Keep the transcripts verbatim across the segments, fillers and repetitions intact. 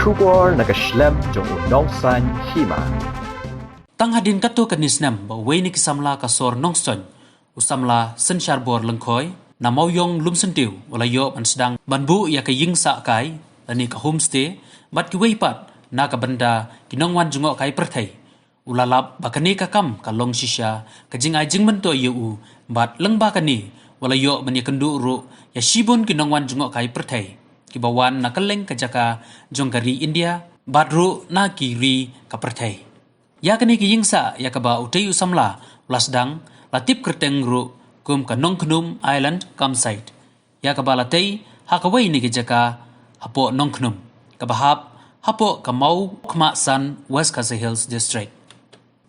Khubor na ka shlem jong u nongsan hima. Tang hadien katto katne snem ba uwei na ki samla ka sor Nongstoiñ, u samla Synsharbor Lyngkhoi, na Mawïong Lumsyntiew, u la ïoh ban sdang ban buh ïa ka ïing sah kai, lane ka homestay, bad kiwei pat na ka bynta ki nongwan jngohkai pyrthei. U la lap ba kane ka kam ka long shisha ka jingai jingmyntoi ïa u, bad lyngba kane u la ïoh ban ïakynduh ruh ïa shibun ki nongwan jngohkai pyrthei kiba wan na kylleng ka jaka jong ka ri India, bad ruh na ki ri ka pyrthei. Ïa kane ka ïing sah ïa kaba utei u samla u la sdang, la tip kyrteng ruh kum ka Nongkhnum Island Campsite, ïa kaba la tei ha kawei na ki jaka hapoh Nongkhnum, kaba hap hapoh ka Mawkhmahsan, West Khasi Hills District.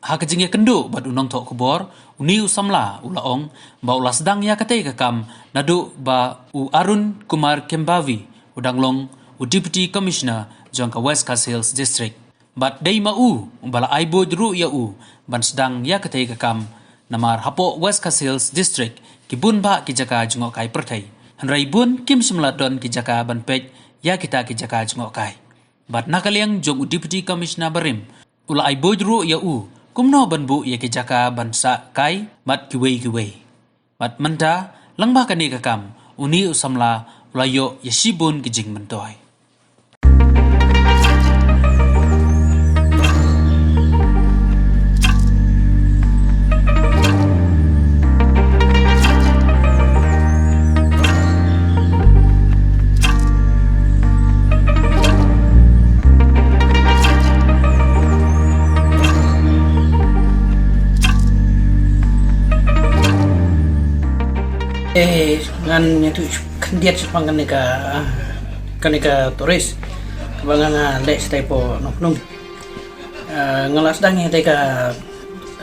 Ha ka jingïakynduh bad u nongthoh khubor, une u samla u la ong ba u la sdang ïa katei ka kam naduh ba u Arun Kumar Kembavi u dang long u Deputy Commissioner jong ka West Khasi Hills District. Bad dei ma u ba la ai buit ruh ïa u ban sdang ïa katei ka kam, namar hapoh West Khasi Hills District ki bun bah ki jaka jngohkai pyrthei, hynrei bun kim shym la don ki jaka ban peit ïa kita ki jaka jngohkai. Bad na ka liang jong u Deputy Commissioner barim, u la ai buit ruh ïa u kumno ban buh ïa ki jaka ban sah kai bad kiwei kiwei. Bad mynta, lyngba kane ka kam, une u samla u la ïoh ïa shibun ki jingmyntoi. Eh, ngan ïathuh khyndiat shaphang kane ka, ah, kane ka tourist kaba nga nga leh shatai hapoh Nongkhnum. Ah, nga la sdang ïa katei ka,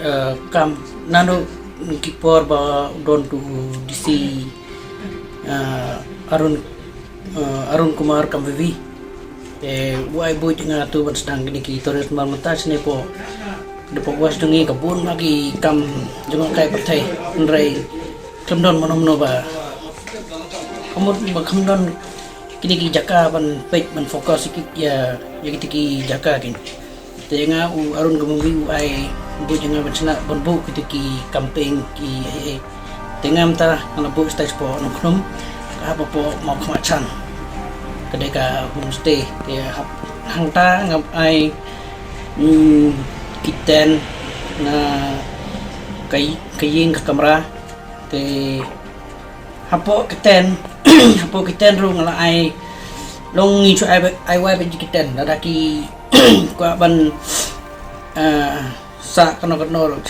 eh, kam naduh ki por ba u don utu u D C, ah, Arun, ah, Arun Kumar Kembavi. Te u ai buit ïa nga tu ban sdang kine ki tourist, namar mynta shane hapoh, hapoh West jong ngi ka bun ma ki kam jngohkai pyrthei, hynrei khlem don mano mano ba, ka mut ba khlem don kine ki jaka ban peit, ban focus ïa ki, ïa, ïa kiti ki jaka kin. Te nga u Arun Kembavi u ai buit ïa nga ban shna ban buh kiti ki camping ki, eh, eh. Te nga mynta nga la buh stage hapoh Nongkhnum, ka hap hapoh Mawkhmahsan. Ka dei ka homestay. Te hap hangta nga ai, mm, ki tent na ka, ka ïing ka kamra. Te hapoh ki tent, hapoh ki tent ruh nga la ai, long ngi shu ai, ai wai beit ki tent, lada ki kwah ban, eh, sah kano kano ruh,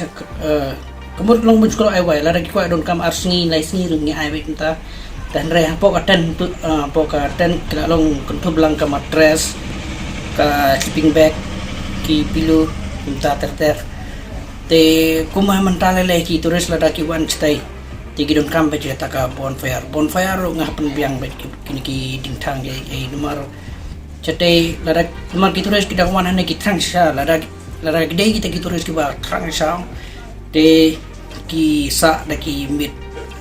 eh, ka mut long ban shu ai wai, lada ki kwah donkam ar sngi, lai sngi ruh ngi ai beit mynta. Te hynrei hapoh ka tent tu, eh, hapoh ka tent ki la long kynthup lang ka mattress, ka sleeping bag, ki pillow, mynta ter ter. Te kumba mynta lei lei ki tourist lada ki wan shatai, te ki donkam beit ïa kata ka bonfire. Bonfire ruh nga hap pynbiang beit ki, kine ki diengthang, eh, eh, namar shatai lada, namar ki tourist ki dang wan hangne ki thrang shisha, lada, lada ki dei kita ki tourist kiba thrang shisha, te ki sah da ki miet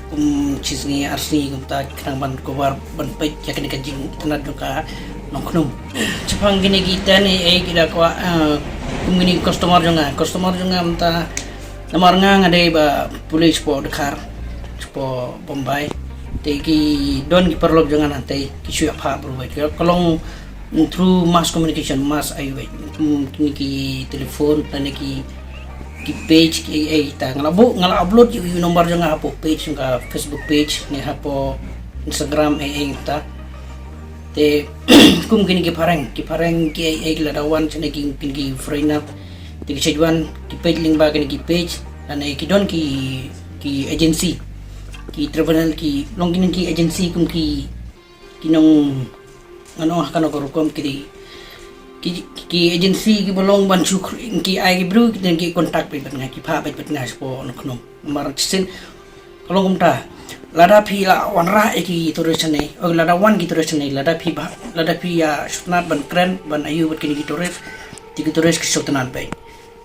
kum shi sngi ar sngi kumta, ki khnang ban cover, ban peit ïa kane ka jingitynnad jong ka Nongkhnum. Shaphang kine ki tent, eh, eh, ki da kwah, eh, kum kine ki customer jong nga, customer jong nga mynta, namar nga nga dei ba pule shapoh Dkhar, shapoh Bombay. Te ki don ki paralok jong nga nangtei, ki shu ïa phah bru beit. Ka long through mass communication, mass ai wei, mm, kine ki telephone, lane ki, ki page, ki ai ai ta. Nga la buh, nga la upload ïa u number jong nga hapoh page, jong ka Facebook page, ne hapoh Instagram, ai ai ta. Te kum kine ki phareng, ki phareng ki ai ai lada wan shane ki, kine ki foreigner. Te ki shait wan, ki peit lyngba kine ki page, lane ki don ki, ki agency, ki travel, ki long kine ki agency kum ki, ki nong, ngan ong ha kano ka rukom ki dei, ki, ki agency kiba long ban shu khri-, ki ai ki bru, ki dang ki contact beit bad nga, ki phah beit bad nga shapoh Nongkhnum. Namar shisien ka long kumta, lada phi la wanrah ïa ki tourist hangne, oh, lada wan ki tourist hangne, lada phi ba, lada phi ïa sngewtynnat ban kren, ban aïu bad kine ki tourist, te ki tourist ki sngewtynnat beit.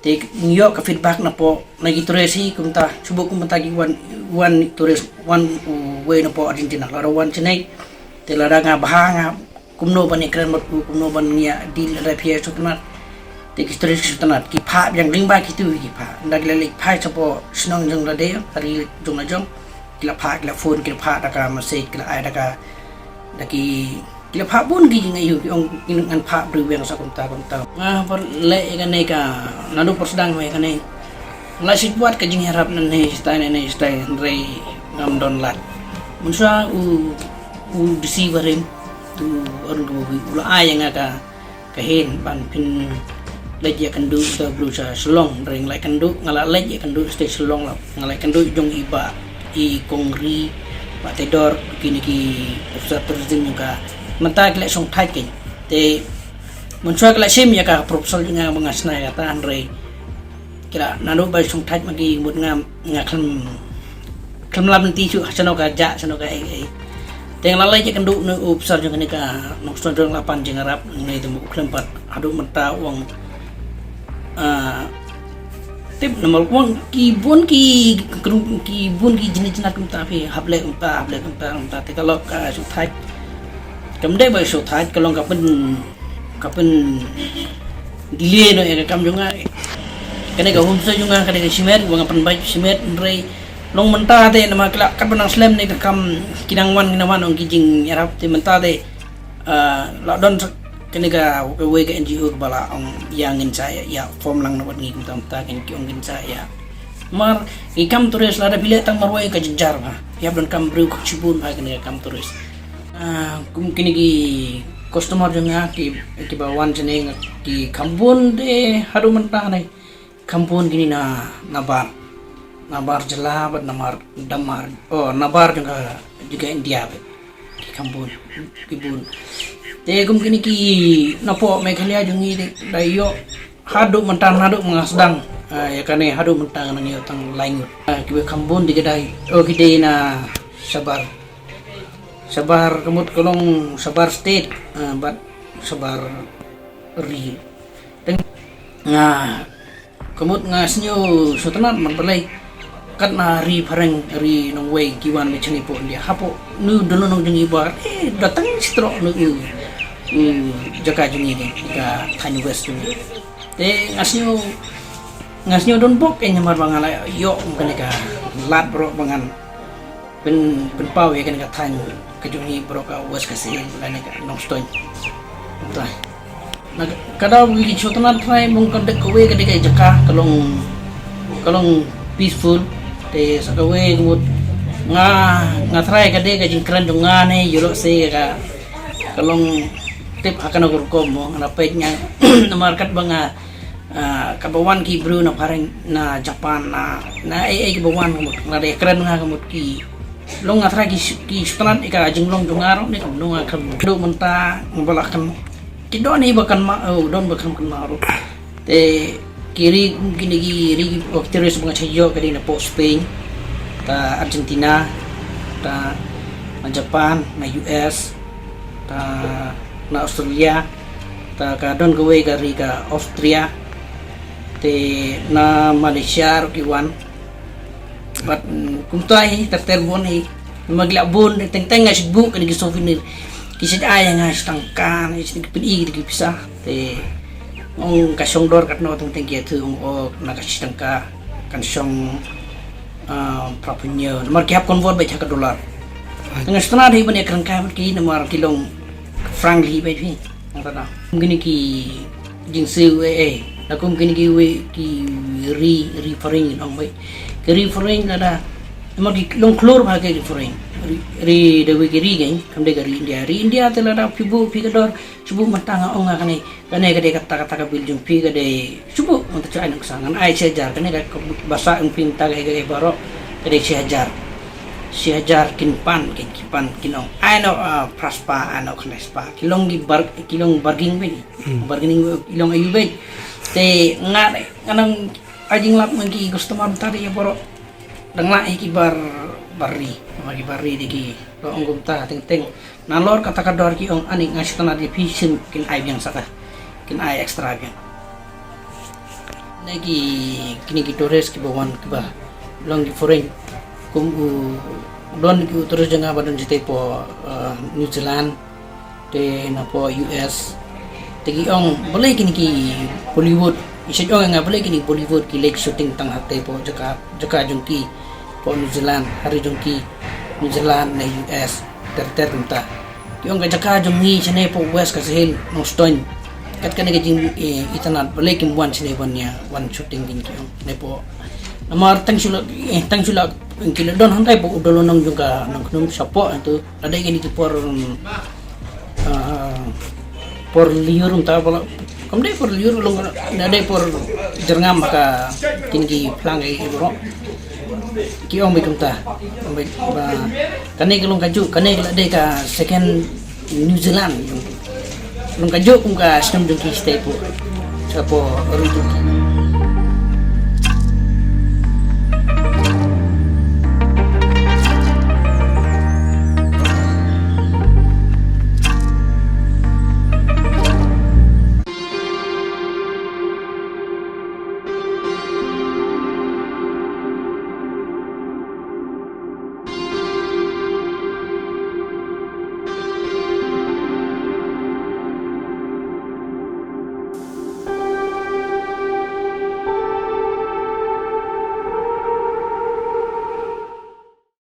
Te ngi ïoh ka feedback napoh na ki tourist hi kumta, shu buh kumta ki wan, wan tourist, wan uwei napoh Argentina, lada wan shane, te lada nga bha nga, kumno ban ïakren bad u, kumno ban ïa deal lada phi ïa sngewtynnat. Te ki tourist ki sngewtynnat, ki phah biang lyngba kitu ki phah. Ynda ki la leit phai shapoh shnong jong lade, ha ri jong la jong, ki la phah, ki la phone, ki la phah da ka message, ki la ai da ka, da ki, ki la phah bun ki jingaiu, ki ong ngan phah briew biang sa kumta kumta. Nga hap leh ïa kane ka, naduh por sdang ïa kane. Nga la shu buaid ka jingïarap nangne shatai nangne shatai, hynrei ngam don lad. Mynshuwa u, u D C barim, u Arun Kaba Bui, u la ai ïa nga ka, ka hynmen ban pynleit ïakynduh da u briew sha Shillong, hynrei nga la ïakynduh, nga la leit ïakynduh sha Shillong la. Nga la ïakynduh jong i bah, i Kong Ri, Bah Tedor, kine ki officer tourism jong ka. Mynta ki la shongthait kein. Te mynshuwa ki la shim ïa ka proposal jong nga ba nga shna ïa kata, hynrei ki la, naduh ba shongthait ma ki mut nga, nga khlem, khlem lap lynti shuh shano ka jah, shano ka ei ei. Te nga la leit ïakynduh na u officer jong kane ka Nongstoiñ, jong la pan jingïarap, ngi te mut u khlem pat haduh mynta u ong, ah, tip namar u ong ki bun ki, ki bun ki jingïathuh kumta, phi hap leh kumta, hap leh kumta, kumta. Te ka long ka shongthait. Kam dei ba shongthait, ka long ka pyn, ka pyn delay noh ïa ka kam jong nga. Kane ka homestay jong nga, kane ka shimet, ba nga pynbeit shimet, hynrei long mynta te namar ki la, katba nang slem ne ka kam, ki nang wan, ki nang wan ong ki jingïarap, te mynta te, ah, la don sa kane ka, kawei ka N G O kaba la ong ïa ngin sa ïa, ïa form lang na wat ngi kumta kumta, kin ki ong ngin sa ïa. Namar ki kam tourist lada phi leh tang marwei ka jynjar bha. Phi hap donkam briew kham shibun bha kane ka kam tourist. Ah, kum kine ki customer jong nga ki, kiba wan shane, nga, ki kham bun de haduh mynta ne. Kham bun kine na, nabar. Nabar jylla bad nabar, nabar, oh, nabar jong ka, jong ka India bad. Ki kham bun, ki bun. Te kum kine ki napoh Meghalaya jong ngi te da ïoh haduh mynta, naduh ba nga sdang, ah, ïa kane haduh mynta nga nang ïoh tang lai ngut. Ah, kiba kham bun te ki dei, oh, ki dei na shabar. Shabar ka mut ka long shabar state, ah, bad shabar ri. Te nga ka mut nga sngew sngewtynnat namar balei kat na ri phareng, ri nongwei ki wan na shane poh India. Hapoh nu don nong jong i ba, eh, da tang shi troh nu u, u jaka jong ngi, ka thaiñ West jong ngi. Te nga sngew, nga sngew don bok, eh, namar ba nga la ïoh kane ka lad baroh ba ngan pyn, pynpaw ïa kane ka thaiñ ka jong ngi baroh ka West Khasi Hills lane ka Nongstoiñ. Te na ka daw ba ngi sngewtynnat trai, ba ka dei kawei ka dei ka jaka ka long, ka long peaceful. Te sa kawei ka mut nga, nga trai ka dei ka jingkren jong nga ne ïoh lok se ka, ka long tip ha kano ka rukom mo, nga la peit nga namar katba nga, ah, kaba wan ki briew na phareng, na Japan, na, na ei ei kiba wan ka mut, nga la dei kren nga ka mut ki long nga trai ki, ki sngewtynnat ïa ka jinglong jong nga ruh ne kam long nga kren. Haduh mynta nga ba la kren ki don hi ba kynmaw, oh, don ba kren kynmaw ruh. Te ki ri, kine ki ri, oh, ki tourist ba nga shah ïoh ka dei na poh Spain, ta Argentina, ta na Japan, na U S, ta na Australia, ta ka don kawei ka ri ka Austria, te na Malaysia ruh ki wan. Bad, mm, kumta hi, ter ter bun hi. Namar ki la bun, teng teng nga shu buh kine ki souvenir. Ki shu ai ïa nga shi tyngka, ne shi tyngka, pyni ki pisa. Te ong ka shong dor katno, teng teng ki ïathuh ong, oh, na ka shi tyngka kan shong, ah, phra phew hynñiew. Namar ki hap convert beit ha ka dollar. Te nga sngewtynnat hi ban ïakren kai bad ki namar ki long frank hi beit hi. Nangta da kum kine ki jingsiew ei ei, da kum kine kiwei ki ri, ri phareng ong beit. Ki ri phareng lada, namar ki long khlur bha ki ri phareng. Ri, ri da wei ki ri kein, kam dei ka ri India. Ri India te lada phi buh, phi ka dor, shu buh mynta nga ong nga kane, kane ka dei kata kata ka bill jong phi ka dei, shu buh mynta, shu ai nuksa, ngan ai shi hajar, kane ka, ka ba sah ong phi mynta ka, ka, ka baroh ka dei shi hajar. Shi hajar kin pan, kin, kin pan, kin ong ai noh, ah, phra spah, ai noh khyndai spah. Ki long ki bar, ki long bargaining beit. Hmm. Bargaining, ki long aiu beit. Te nga, nga nang ai jinglap ngan ki customer mynta de ïa baroh. Dang lah hi ki bar, bar ri. Bar ki bar ri de ki. Lo ong kumta teng teng. Nalor kata ka dor ki ong ani nga sngewtynnat ïa phi, shen kin ai biang sa ka. Kin ai extra biang. Ne ki, kine ki tourist kiba wan kiba long ki foreign. Kum u don ki u tourist jong nga ba don shatei poh, eh, New Zealand. na pdeng U S. Te ki ong balei kine ki Bollywood, i shu ong nga balei kine Bollywood ki leit shooting tang hangtei pdeng jaka, jaka jong ki pdeng New Zealand, ha ri jong ki New Zealand ne U S, ter ter kumta. Ki ong ka jaka jong ngi shane pdeng West ka sahil Nongstoiñ. Kat kane ka jing, eh, itynnad balei kim wan shane wan ïa, wan shooting kin ki ong. Ne pdeng. Namar tang shu la, eh, tang shu la, ki la don hangtei pdeng u dohnud jong ka Nongkhnum shapoh tu. La dei kine ki por, um, ah, por lyiur kumta pala. Kam dei por lyiur long, la dei por jyrngam ka kine ki phlang ki bro. Ki ong beit kumta. Ong beit ba kane ka long kajuh, kane ka la dei ka second New Zealand. Long kajuh kum ka snem jong ki state pdeng. Shapoh ri jong ki.